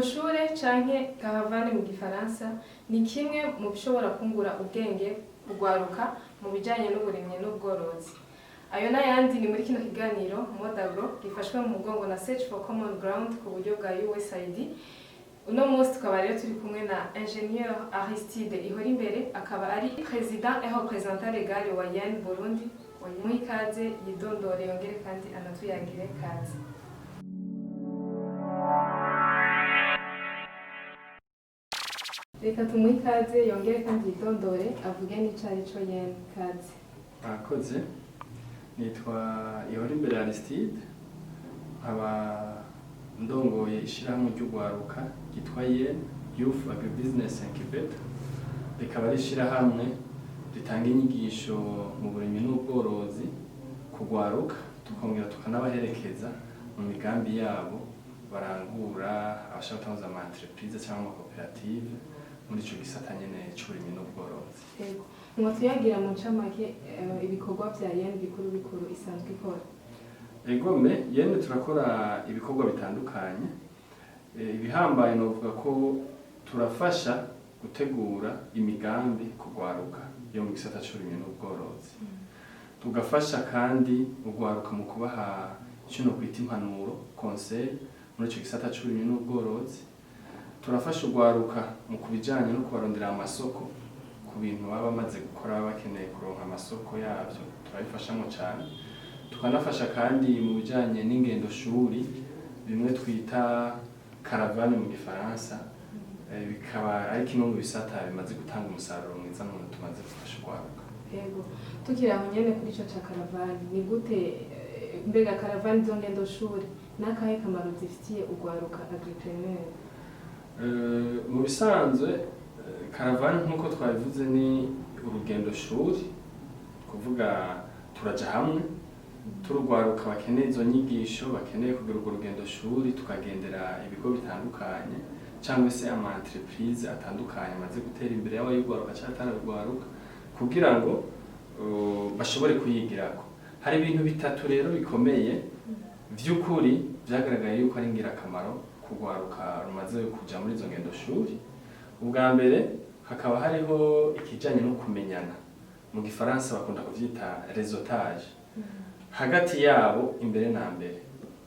Ingendo shure canke caravane mu gifaransa ni kimwe mu bishobora kungura ubwenge kugwaruka mu bijanye n'uburimyi n'ubworozi. Ayo n'ayandi ni muri kino kiganiro Modagro gifashwe mu mugongo na Search for Common Ground ku buryo bwa USAID. Uno munsi tukaba rero turi kumwe na Ingénieur Aristide Ihorimbere, akaba ari président et représentant légal wa YEN Burundi. Muhe ikaze yidondore yongere kandi anatuyagire. Kaze. Reka tumuhe ikaze yongere kandi yidondore, avuge n'ico arico YEN. Kaze. Murakoze. Nitwa Ihorimbere Aristide, nkaba ndongoye ishirahamwe ry'urwaruka ryitwa YEN, Youth Agribusiness Incubator, rikaba ari ishirahamwe ritanga inyigisho mu burimyi n'ubworozi ku rwaruka, tukongera tukanabaherekeza mu migambi yabo barangura, abashaka gutanguza ama entreprise cyangwa amakoperative muri ico gisata nyene c'uburimyi n'ubworozi. Yego, mwatuyagira mu ncamake ibikorwa vya YEN bikuru bikuru isanzwe ikora? Egome, YEN turakora ibikorwa bitandukanye. Ibihambaye novuga ko turafasha gutegura imigambi kugwaruka yo mu gisata c'uburimyi n'ubworozi, tugafasha kandi urwaruka mu kubaha icyo nokwita impanuro, conseil, muri ico gisata c'uburimyi n'ubworozi. Turafasha urwaruka mu kubijanye no kubarondera amasoko ku bintu baba bamaze gukora, baba bakeneye kuronka amasoko yavyo, turabifashamo cyane. Tukanafasha kandi mu bijanye n'ingendo shuri, bimwe twita caravane mu gifaransa, bikaba ari kimwe mu bisata bimaze gutanga umusaruro mwiza mu bintu tumaze gufasha urwaruka. Yego, tukiri aho nyene kuri ico ca caravane, ni gute mbega caravane, izo ngendo shuri, n'akahe kamaro zifitiye urwaruka agripreneur? Mu bisanzwe caravane nk'uko twabivuze ni urugendo shuri, kuvuga turaja hamwe turugwaruka bakeneye izo nyigisho, bakeneye kugira urwo rugendo shuri, tukagendera ibigo bitandukanye cyangwa se ama entreprise atandukanye amaze gutera imbere, yaba y'urwaruka cyangwa atararugwaruka, kugira ngo bashobore kuyigirako. Hari ibintu bitatu rero bikomeye vy'ukuri vyagaragaye yuko ari ingirakamaro kugwaruka rumaze kuja muri izo ngendo shuri. Ubwa mbere hakaba hariho ikijanye no kumenyana, mu gifaransa bakunda kuvyita réseautage, hagati yabo imbere na mbere,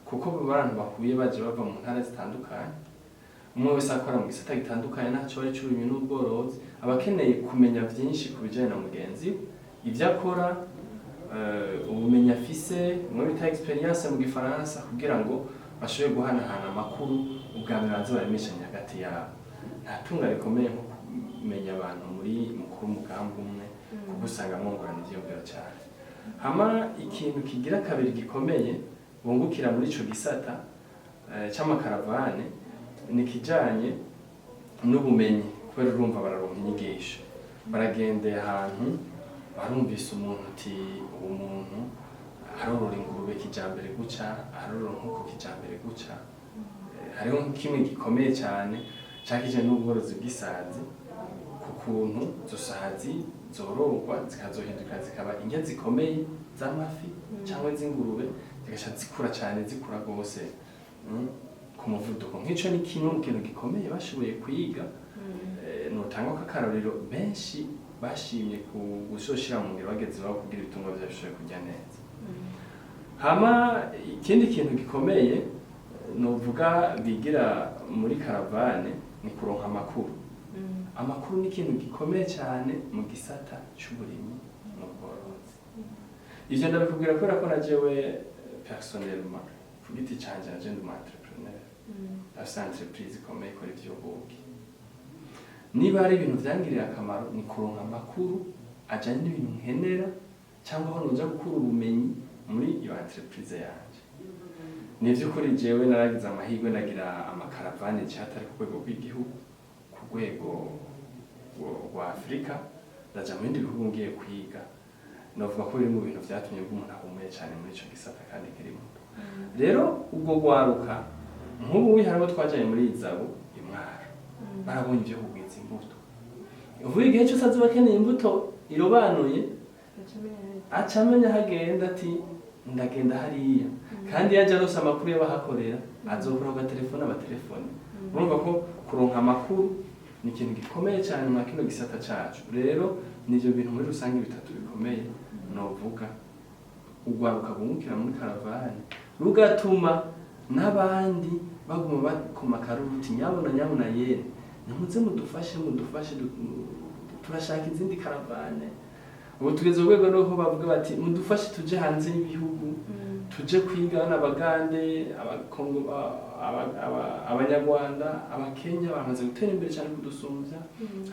kuko abantu bahuye baje bava mu ntara zitandukanye, umwe wese akora mu gisata gitandukanye naco ari c'uburimyi n'ubworozi, aba akeneye kumenya vyinshi ku bijanye na mugenzi we, ivyo akora, ubumenyi afise, bimwe bita expérience mu gifaransa, kugira ngo bashobore guhanahana amakuru. Ubwa mbere banze baremeshanye hagati yabo. Nta tunga rikomeye nko kumenya abantu muri mukuru umugambi umwe, kuko usanga mwungurana ivyiyumviro cyane. Hama ikintu kigira kabiri gikomeye bungukira muri ico gisata c'amakaravane ni ikijanye n'ubumenyi, kubera urumva bararonka inyigisho, baragendeye ahantu, barumvise umuntu ati uwo muntu arorora ingurube kijambere guca, arorora inkoko kijambere guca. Hariho kimwe gikomeye cyane cakije n'ubworozi bw'isazi, ku kuntu izo sazi zororwa zikazohinduka zikaba indya zikomeye z'amafi cyangwa z'ingurube, zigaca zikura cyane, zikura rwose ku muvuduko. Nk'ico ni kimwe mu kintu gikomeye bashoboye kwiga. Notanga ko akarorero benshi bashimye ku gusoshira mu ngiro bageze iwabo kugira ibitungwa vyabo bishobore kurya neza. Hama ikindi kintu gikomeye novuga bigira muri caravane ni kuronka amakuru. Amakuru ni ikintu gikomeye cyane mu gisata c'uburimyi n'ubworozi. Ivyo ndabikubwira kubera ko na jewe personnellement, ku giti canje, naje ndi umu entrepreneur, afise entreprise ikomeye ikora ivy'ubuki. Niba hari ibintu vyangiriye akamaro ni kuronka amakuru ajanye n'ibintu nkenera cyangwa aho noja gukura ubumenyi muri iyo entreprise yanje. Ni vy'ukuri jewe naragize amahirwe ndagira amakaravane je atari ku rwego rw'igihugu, ku rwego rwa Afurika, ndaja mu bindi bihugu ngiye kwiga. Novuga ko biri mu bintu vyatumye ubwo umuntu ahumuye cyane muri ico gisata kandi kiri muto. Rero ubwo rwaruka nk'ubu hariho twajanye muri ISABU i Mwaro, barabonye ivyo kugwiza imbuto. Uvuye igihe cyose azoba akeneye imbuto irobanuye, aca amenya aho agenda, ati ndagenda hariya. Kandi iyo aje aronse amakuru y'abahakorera, azokora ku gatelefone, abatelefone. Urumva ko kuronka amakuru ni ikintu gikomeye cyane mwa kino gisata cacu. Rero nivyo bintu muri rusange bitatu bikomeye novuga urwaruka rwungukira muri caravane, rugatuma n'abandi baguma bakoma akaruti: "Nyabuna, nyabuna, yene nimuze mudufashe, mudufashe, turashaka izindi caravane." Ubu tugeze ku rwego rw'aho bavuga bati: "Mudufashe tuje hanze y'ibihugu, tuje kwiga n'Abagande, Abakongo, Abanyarwanda, Abakenya bamaze gutera imbere cyane kudusumvya,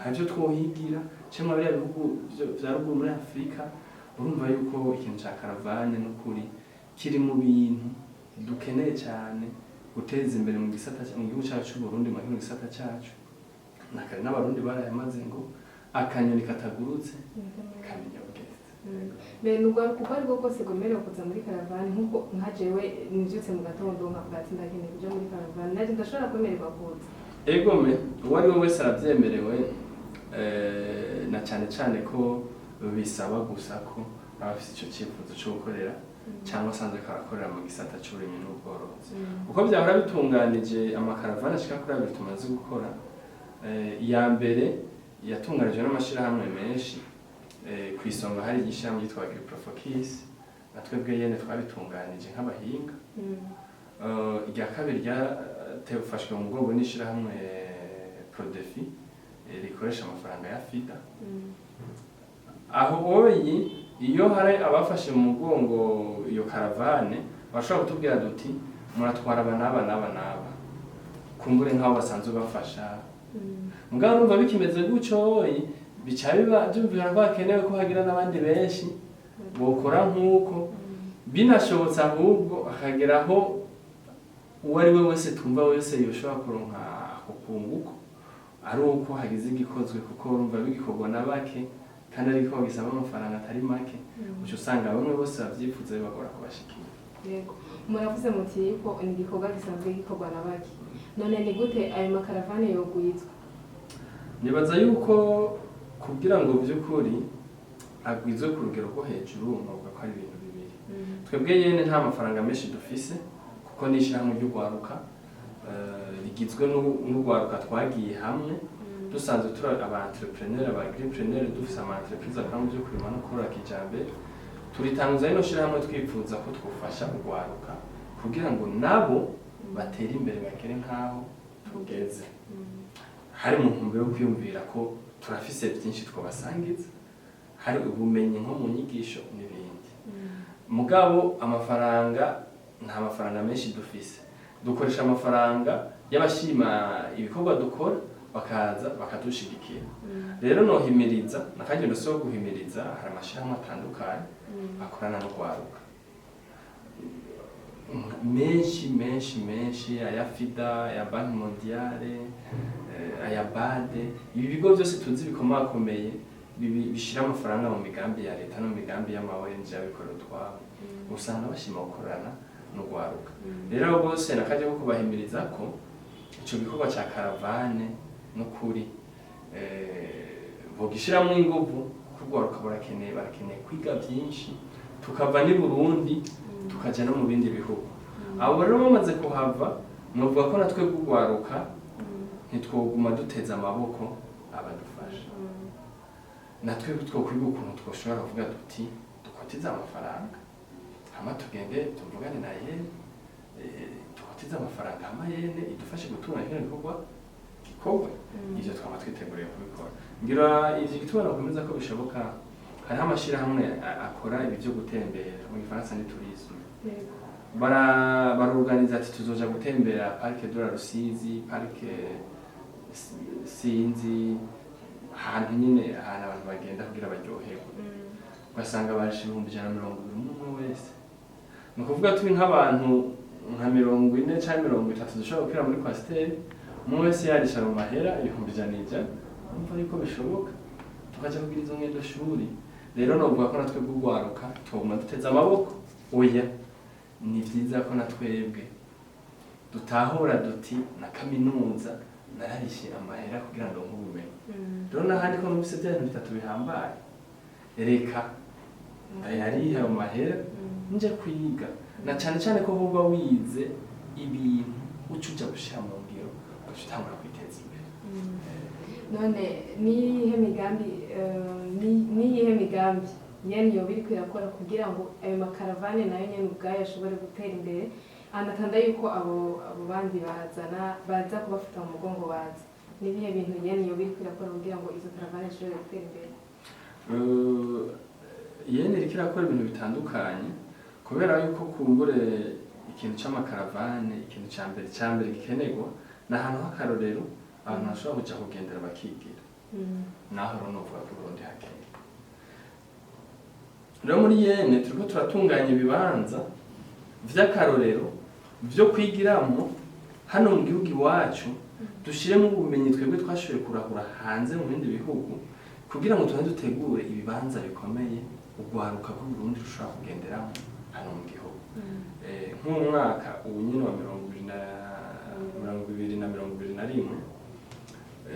hari ibyo twohigira cyangwa biriya bihugu vya ruguru muri Afurika." Urumva yuko ikintu ca caravane n'ukuri kiri mu bintu dukeneye cyane guteza imbere mu gisata mu gihugu cyacu c'u Burundi, mu kino gisata cyacu. Nakare n'Abarundi barayamaze ngo akanyoni katagurutse kamenya ubwenge. Mbere ni urwaruka uko ari rwo rwose rwemerewe kuza muri caravane? Nk'uko nka jewe mbyutse mu gatondo nkavuga ati ndakeneye kuja muri caravane, nanjye ndashobora kwemererwa kuza? Egome, uwo ari we wese arabyemerewe, na cyane cyane ko bisaba gusa ko aba afite icyo cyifuzo cyo gukorera cyangwa asanzwe arakorera mu gisata cy'uburimyi n'ubworozi. Uko byahora bitunganije, amakaravani ashika kuri abiri tumaze gukora, iya mbere yatunganijwe n'amashyirahamwe menshi, ku isonga hari ishyirahamwe ryitwa Agriprofocus, na twebwe yene twabitunganije nk'abahinga. Irya kabiri ryafashwe mu mugongo n'ishyirahamwe Prodefi, rikoresha amafaranga ya FIDA. Aho oyi iyo hari abafashe mu mugongo iyo caravane, bashobora kutubwira duti: "Muratwara aba n'aba n'aba n'aba," kumbure nk'abo basanzwe bafasha. Mugabo urumva bikimeze gutyo oyi, bica biba byumvikana ko hakenewe ko hagira n'abandi benshi bokora nk'uko binashobotse, ahubwo akageraho uwo ari we wese twumva wese yoshobora kuronka ako kunguko ari uko hagize igikozwe, kuko urumva bigikorwa na bake kandi ariko gisaba amafaranga atari make, uca usanga bamwe bose bavyifuza bibagora kubashikira. Yego, muravuze muti yuko ni igikorwa gisanzwe gikorwa na bake. None ni gute ayo makaravane yogwizwa? Nibaza yuko kugira ngo by'ukuri agwizwe ku rugero rwo hejuru, navuga ko ari ibintu bibiri. Twebwe yene nta mafaranga menshi dufise, kuko ni ishyirahamwe ry'urwaruka, rigizwe n'urwaruka twagiye hamwe dusanzwe turi aba entrepreneur, aba agripreneur, dufise ama entreprise akora mu byo kurima no korora kijambere. Turitanguza rino shirahamwe twifuza ko twofasha urwaruka kugira ngo nabo batere imbere, bagere nk'aho tugeze, hari mu ntumbero yo kwiyumvira ko turafise byinshi twabasangiza, hari ubumenyi nko mu nyigisho n'ibindi. Mugabo amafaranga, nta mafaranga menshi dufise. Dukoresha amafaranga y'abashima ibikorwa dukora, bakaza bakadushigikira. Rero nohimiriza nakagendo so guhimiriza, hari amashirahamwe atandukanye akorana n'urwaruka menshi menshi menshi, aya FIDA, aya Banque Mondiale, aya BAD, ibi bigo byose tuzi bikomakomeye bishira amafaranga mu migambi ya leta no mu migambi y'ama ONG y'abikorera utwabo, usanga bashima gukorana n'urwaruka. Rero abo bose nakajya ko kubahimiriza ko ico gikorwa ca caravane n'ukuri bogishiramwo inguvu, kuko urwaruka burakeneye, barakeneye kwiga byinshi, tukava n'i Burundi tukaja no mu bindi bihugu. Abo rero bamaze kuhava, novuga ko natwe urwaruka ntitwoguma duteze amaboko abadufasha. Natwe twokwiga ukuntu twoshobora kuvuga duti dukotize amafaranga, hama tugende tuvugane na yene, dukotize amafaranga, hama yene idufashe gutunganya kino gikorwa gikorwe. Ivyo twaba twiteguriye kubikora. Ngira ivyo gituma nakomeza ko bishoboka, hariho amashirahamwe akora ibi vyo gutembera, mu gifaransa ni tourisme. Barorganiza ati tuzoja gutembera Parc de la Rusizi, parc sinzi ahantu nyine, ahantu abantu bagenda kugira baryoherwe, ugasanga baje 120,000 umwe umwe wese. Ni ukuvuga turi nk'abantu nka 40 cyangwa 30 dushobora gukwira muri coaster, umwe wese yarisha mu mahera 100,000, urumva yuko bishoboka tukaja kugira izo ngendo shuri. Rero novuga ko natwe bw'urwaruka tuguma duteze amaboko? Oya, ni vyiza ko na twebwe dutahura duti na kaminuza nararishe amahera kugira ngo ndonke ubumenyi. Rero n'ahandi ko numvise bya bintu bitatu bihambaye, reka ndayarihe ayo mahera nje kwiga, na cane cane ko buba wize ibintu uca uja gushira mu ngiro. Ugaca utangura kwiteza imbere. None niyihe migambi niyihe migambi yene yoba iriko irakora kugira ngo ayo ma caravanes nayo nyene ubwayo ashobore gutera imbere, anatanda yuko abo bandi bazana baza kubafata mu mugongo baza? Nibihe bintu yene yoba iriko irakora kugira ngo izo caravanes zishobore gutera imbere? Yene iriko irakora ibintu bitandukanye, kubera yuko kumbure ikintu c'ama caravanes, ikintu ca mbere gikenerwa ni ahantu h'akarorero abantu bashobora kuja kugendera bakigira. Naho rero novuga ko i Burundi hakeye. Rero muri yene turiko turatunganya ibibanza vy'akarorero vyo kwigiramwo hano mu gihugu iwacu, dushiremo ubumenyi twebwe twashoboye kurahura hanze mu bindi bihugu, kugira ngo tubanze dutegure ibibanza bikomeye urwaruka rw'Uburundi rushobora kugenderamo hano mu gihugu. Nk'umwaka ubu nyine wa 2021,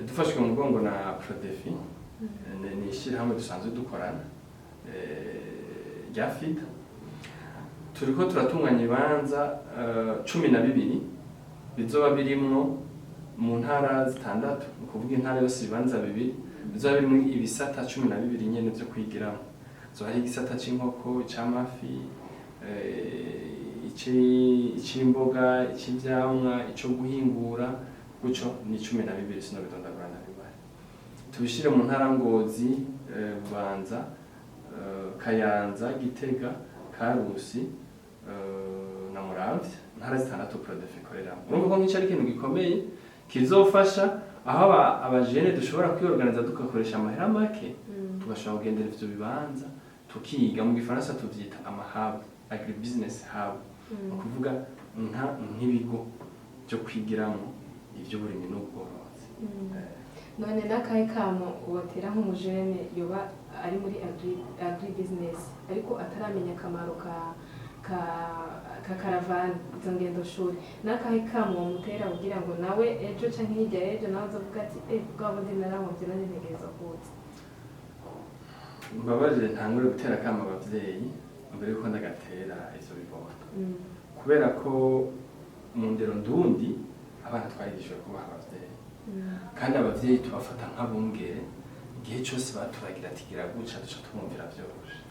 dufashwe mu mugongo na Prodefi, ni ishyirahamwe dusanzwe dukorana rya FIDA, turiko turatunganya ibibanza 12 bizoba birimwo mu ntara zitandatu, ni ukuvuga intara yose ibibanza bibiri, bizoba birimwo ibisata 12 nyene vyo kwigiramo. Zoba hari igisata c'inkoko, ic'amafi, ic'imboga, ic'ivyamwa, ico guhingura, gutyo. Ni 12, sinobidondagura ndabibare. Tubishire mu ntara Ngozi, Bubanza, Kayanza, Gitega, Karusi na Muramvya, intara zitandatu Prodefi ikoreramo. Urumva ko nk'ico ari ikintu gikomeye kizofasha aho abajene dushobora kwiorganiza, tugakoresha amahera make, tugashobora kugendera ivyo bibanza tukiga. Mu gifaransa tuvyita ama hub, agribusiness hub, ni ukuvuga nk'ibigo byo kwigiramo ivy'uburimyi n'ubworozi. None n'akahe kamo wotera nk'umujene yoba ari muri agri business ariko ataramenya akamaro ka caravane, izo ngendo shuri? N'akahe kamo womutera kugira ngo nawe ejo canke hirya y'ejo nawe azovuga ati: "Eh, bwa bundi narahombye, nanjye ntegerezwa kuza"? Mbabarire ntangure gutera akamo abavyeyi mbere yuko ndagatera ivyo bibondo, kubera ko mu ndero ndundi abana twarigishijwe kubaha abavyeyi, kandi abavyeyi tubafata nk'abungere. Igihe cyose baturagira ati gira guca, duca tubumvira vyoroshe.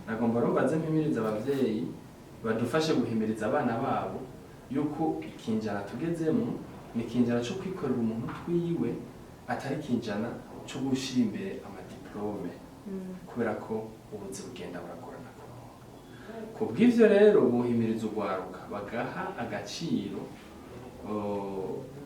Nagomba rero mbanze mpimiriza abavyeyi badufashe guhimiriza abana babo yuko ikinjana tugezemo ni ikinjana co kwikorera umuntu twiwe, atari ikinjana co gushira imbere ama diplômes, kubera ko ubuzi bugenda buragorana kuronka. Kubw'ivyo rero buhimiriza urwaruka bagaha agaciro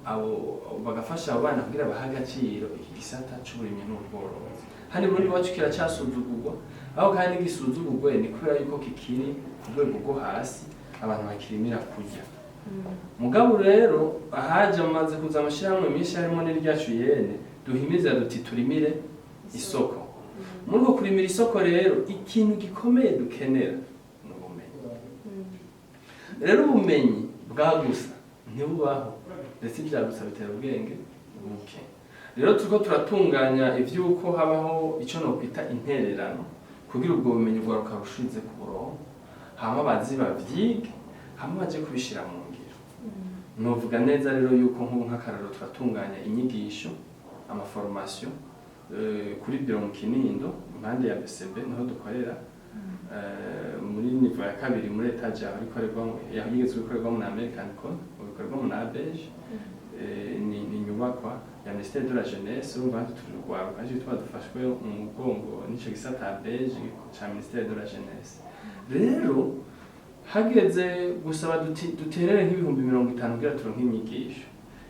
abo, bagafasha abo bana kugira bahe agaciro iki gisata c'uburimyi n'ubworozi. Hano muri iwacu kiracasuzugurwa, aho kandi gisuzugurwe ni kubera yuko kikiri ku rwego rwo hasi, abantu bakirimira kurya. Mugabo rero ahaje amaze kuza amashirahamwe menshi, harimo n'iryacu yene, duhimiriza duti turimire isoko. Muri uko kurimira isoko rero, ikintu gikomeye dukenera ni ubumenyi. Rero ubumenyi bwa gusa ntibubaho, ndetse ibya gusa bitera ubwenge buke. Rero turiko turatunganya ivy'uko habaho ico nokwita intererano, kugira ubwo bumenyi bwaruka rushize ku burongo, hama bazi bavyige, hama baje kubishira mu ngiro. Novuga neza rero yuko nk'ubu nk'akarorero turatunganya inyigisho, ama formations, kuri biro mu Kinindo, impande ya BCB niho dukorera, muri niveau ya kabiri, muri étage yaho ikorerwamo, yigeze gukorerwamo na American Corner, ubu ikorerwamo na ABEJ. Ni inyubakwa ya ministère de la jeunesse. Urumva hano turi urwaruka, ariko tuba dufashwe mu mugongo n'ico gisata ABEJ ca ministère de la jeunesse. Rero hageze gusaba duti duterere nk'ibihumbi 50 kugira turonke inyigisho,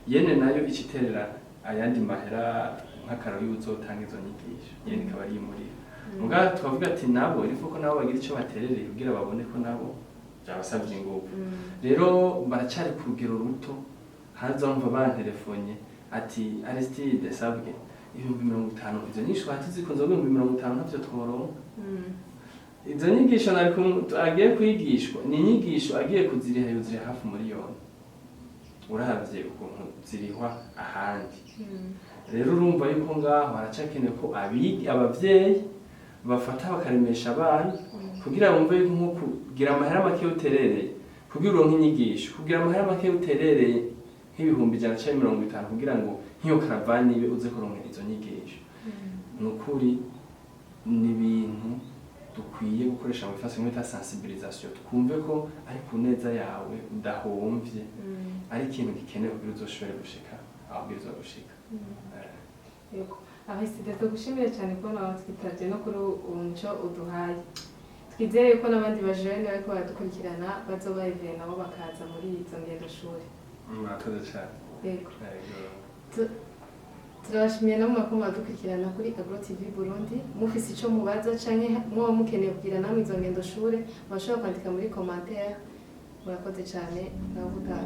yene nayo iciterera ayandi mahera nk'akarori y'uzotanga izo nyigisho, yene ikaba ari imurira. Mugabo tukavuga ati nabo ariko ko nabo bagira ico baterereye kugira babone ko nabo byabasabye ingufu. Rero baracari ku rugero ruto. Haza wumva banterefonye ati: "Aristide, sabwe 50,000, izo nyigisho twari tuzikunze, 50,000 ntavyo tworonka." Izo nyigisho nari agiye kwigishwa, ni inyigisho agiye kuziriha, yuziriha hafi miliyoni, uravye ukuntu zirihwa ahandi. Rero urumva yuko ngaho haracakenewe ko abavyeyi bafata bakaremesha abana kugira bumve yuko nko kugira amahera make uterereye kugira uronke inyigisho, kugira amahera make uterereye. nk'ibihumbi 100 canke 50 kugira ngo nk'iyo caravane ibe, uze kuronka izo nyigisho. Ni ukuri, ni ibintu dukwiye gukoresha mu ifasi bita sensibilisation, twumve ko ari ku neza yawe, udahomvye, ari ikintu gikenewe kugira uzoshobore gushika aho ubwirizwa gushika. Yego, Aristide, tugushimire cyane kubona watwitabye no kuri uwo muco uduhaye. Twizere ko n'abandi bajene bariko baradukurikirana bazoba nabo bakaza muri izo ngendo shuri. Murakoze cyane. Yego. Yego. Turabashimiye no mwako muradukurikirana kuri Agro TV Burundi. Mufise ico mubaza canke mwoba mukeneye kugira namwe izo ngendo shure, murashobora kwandika muri commentaire. Murakoze cyane, nawe utaha.